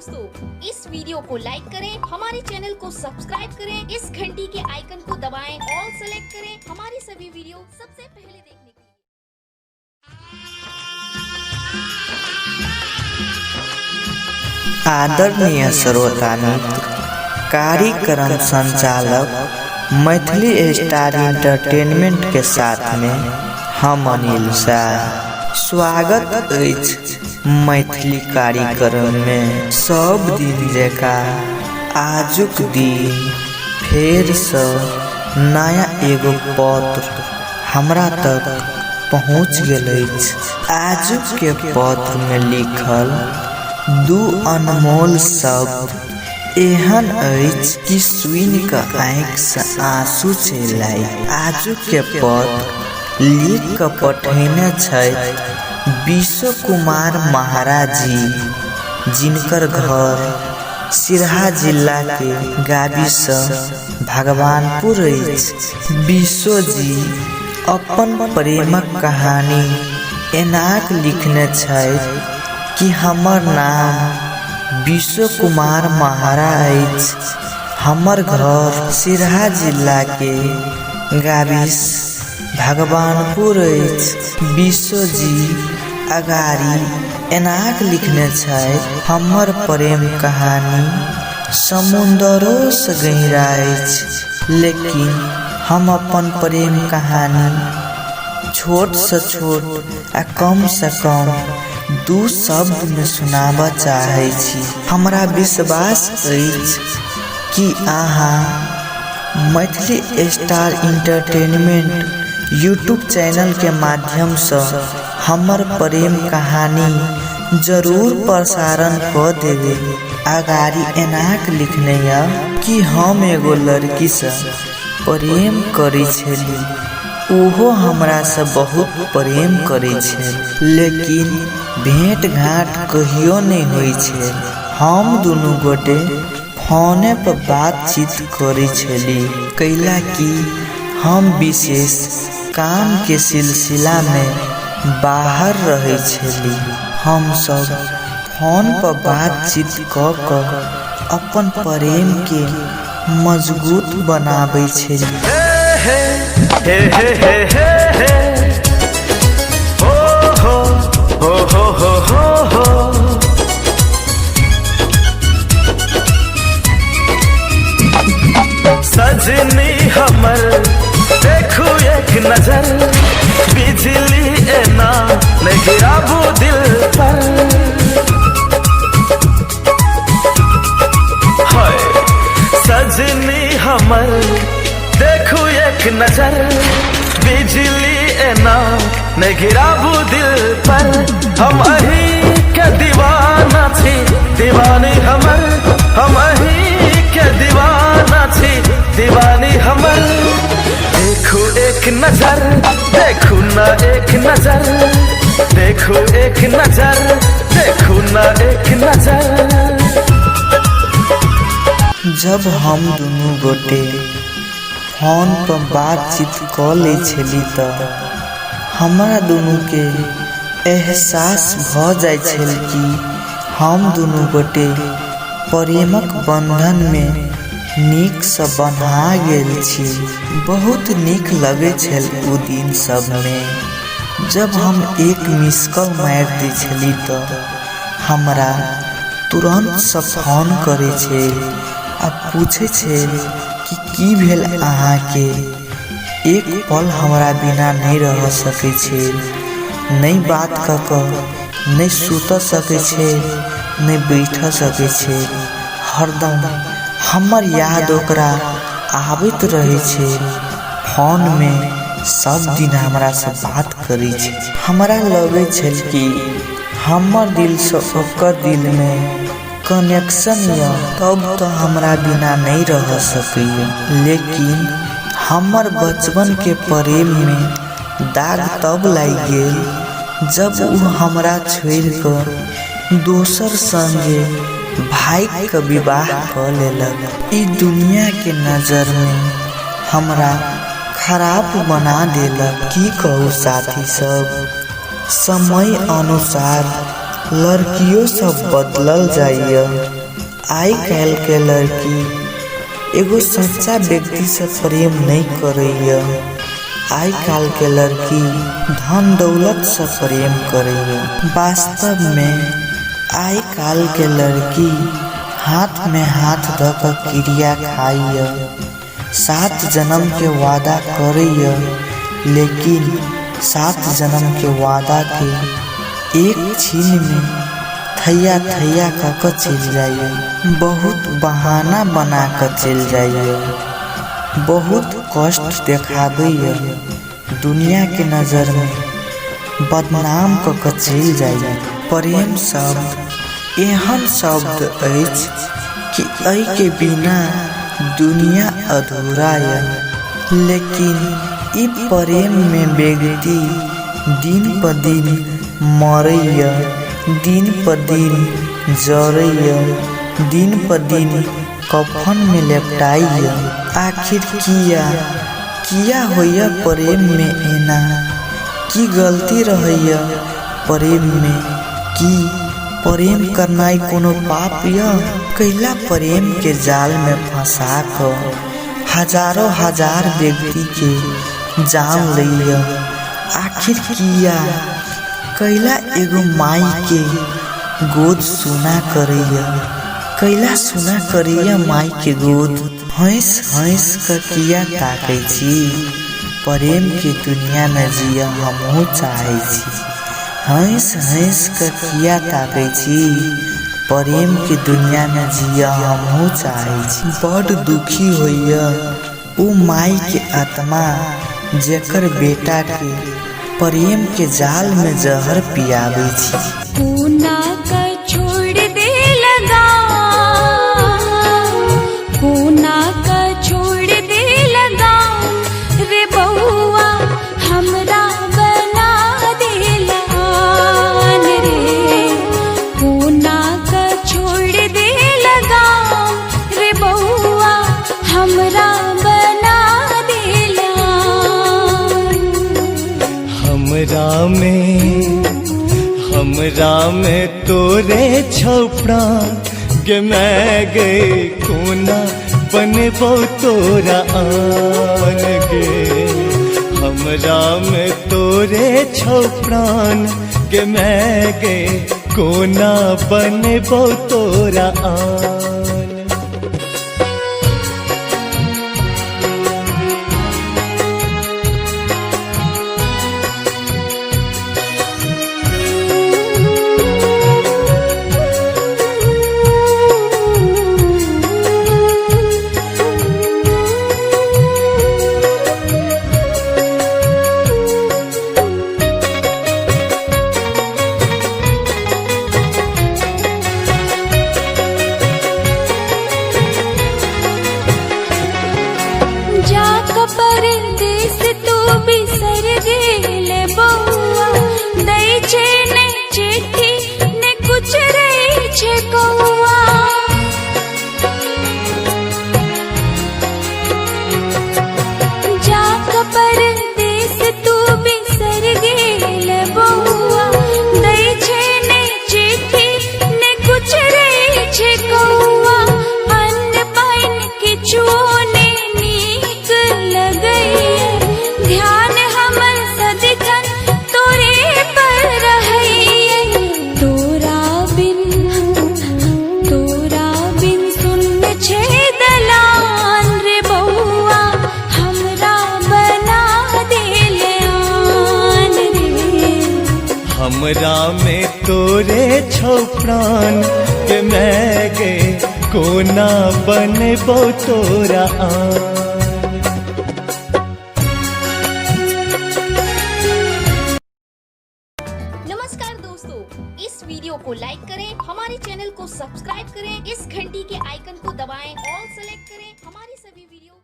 दोस्तों, इस वीडियो को लाइक करें, हमारे चैनल को सब्सक्राइब करें, इस घंटी के आइकन को दबाएं, ऑल सेलेक्ट करें हमारी सभी वीडियो सबसे पहले देखने के लिए। आदरणीय श्रोता मित्र, कार्यक्रम संचालक मैथिली स्टार इंटरटेनमेंट के साथ में हम अनिल शाह स्वागत अछि मैथिली कार्यक्रम में। सब दिन जकाँ आजुक दिन फेर से नया एगो पत्र हमरा तक पहुँच गेल अछि। आजुक के पत्र में लिखल दू अनमोल शब्द एहन अछि कि सुनि कऽ आँखि से आंसू चलि आयल। आजुक के पत्र लिख कऽ पठेने छथि विश्व कुमार महाराज जी, जिनकर घर सिरहा जिला के गाबीसँ भगवानपुर अछि। विश्व जी अपन प्रेमक कहानी एनाक लिखने छथि कि हमर नाम विश्व कुमार महारा अछि, हमर घर सिरहा जिला के गाबिस भगवानपुर अछि। विश्व जी अगाड़ी एनाक लिखने छथि, हमर प्रेम कहानी समुन्दरोसँ गहिरा अछि, लेकिन हम अपन प्रेम कहानी छोट से छोट आ कम से कम दू शब्द में सुनाबऽ चाहै छी। हमरा विश्वास अछि कि अहाँ Maithili star entertainment YouTube channel के माध्यम से हमर प्रेम कहानी जरूर प्रसारण कऽ देबै। अगाड़ी एनाक लिखने यऽ कि हम एगो लड़की से प्रेम करै छली, ओहो हमरा से बहुत प्रेम करै छल, लेकिन भेंट घाट कहियो नहि होइ छल। हम दुनू गोटे फोने पर बातचीत करै छली, कैला कि हम विशेष काम के सिलसिला में बाहर रहै छली। हम सब फोन पर बातचीत कऽ कऽ अपन प्रेम के मजबूत बनाबै छली। हे हे हे हे हे हे हो हो हो हो हो हो हो। सजनी हमर देखू एक नजर, बिजली एना नहीं गिराबू दिल पर। हाय सजनी हमर देखू एक नजर, बिजली एना नहीं गिराबू दिल पर। हम अही के दीवाना छी दीवानी हमर, हम अही के दीवाना छी दीवानी हमर। देखू एक नजर, देखू ना एक नजर, देखू एक नजर, देखू ना एक नजर। जब हम दुनू गोटे फोन पर बातचीत कऽ लै छली तऽ हमरा दुनू के एहसास भऽ जाइ छल कि हम दुनू गोटे प्रेमक बंधन में नीक से बन्हा गेल छी। बहुत नीक लगै छल उ दिन सब में। जब हम एक मिस कॉल मारि दै छली तऽ हमरा तुरंत से फोन करै छल आ पूछै छल कि की भेल अहाँके। एक पल हमरा बिना नहि रह सकै छल, नहि बात कऽ कऽ नहि सुत सकै छै, नहि बैठ सकै छै। हरदम हमर याद ओकरा आबैत रहै छै। फोन में सब दिन हमरा से बात करै छै। हमरा लगै छल कि हमर दिल से ओकर दिल में कनेक्शन यऽ, तब तऽ हमरा बिना नहि रह सकैए। लेकिन हमर बचपन के प्रेम में दाग तब लागि गेल जब उ हमरा छोड़ि कऽ दोसर संगे भागि कऽ विवाह कऽ लेलक। ई दुनिया के नजर में हमरा खराब बना देलक। की कहू साथी सब, समय अनुसार लड़कियों सब बदलल जाइए। आइ काल्हिके लड़की एगो सच्चा व्यक्तिसँ प्रेम नहि करैए। आइ काल्हिके लड़की धन दौलतसँ प्रेम करैए। वास्तवमे आइ काल्हिके लड़की हाथमे हाथ धऽ कऽ क्रिया खाइए, 7 जन्मके वादा करैए, लेकिन 7 जन्मके वादाके एक क्षणमे थैया थैया कऽ कऽ चलि जाइए, बहुत बहाना बना कऽ चलि जाइए, बहुत कष्ट देखाबैए, दुनियाके नजरमे बदनाम कऽ कऽ चलि जाइए। प्रेम शब्द एहन शब्द अछि कि एहिके बिना दुनिया अधूरा यऽ, लेकिन ई प्रेममे व्यक्ति दिन पर दिन मरैए, दिन पर दिन जरैए, दिन पर दिन कफनमे लेपटाइए। आखिर किया किया होइए प्रेममे एना? की गलती रहैए प्रेममे? की प्रेम करनाइ कोनो पाप यऽ? कैला प्रेमके जालमे फँसा कऽ हजारो हजार व्यक्तिके जान लैए? आखिर किया कैला एगो माइके गोद सुना करैए? कैला सुना करैए माइके गोद? हँसि हँसि कऽ किया ताकै छी? प्रेमके दुनियामे जिअ हमहूँ चाहै छी। हँसि हँसि कऽ किया ताकै छी? प्रेमके दुनियामे जिअ हमहूँ चाहै छी। बड्ड दुखी होइए ओ माइके आत्मा जेकर बेटाके प्रेमके जालमे जहर पियाबै छी। कोना क छोड़ दे लगाम, कोना क छोड़ दे लगाम रे बउआ, हमरा बना देलान रे। कोना क छोड़ दे लगाम रे बउआ, हमरा बना देलान। हमरा में तोरे छौ प्राण गे मैं गे, कोना बनबौ तोरा आन गे। हमरा में तोरे छौ प्राण गे मैं गे, कोना बनबौ तोरा आन। जाक परदेस तू बिसर गेल बउआ, दै छै ने चिट्ठी ने कुछ रहै छै कौआ। जाक परदेस तू बिसर गेल बउआ, दै छै ने चिट्ठी ने कुछ रहै छै कौआ। अन्न पानि किछुओ ने नीक लगैए, ध्यान हमर सदिखन तोरे पर रहैए। तोरा बिन सुन्न छै दलान रे बउआ, हमरा बना देल आन रे। हमरा में तोरे छौ प्राण के मैं गे, कोना बनबौ तोरा आन। नमस्कार दोस्तों, इस वीडियो को लाइक करें, हमारे चैनल को सब्सक्राइब करें, इस घंटी के आइकन को दबाएं, ऑल सेलेक्ट करें। हमारी सभी वीडियो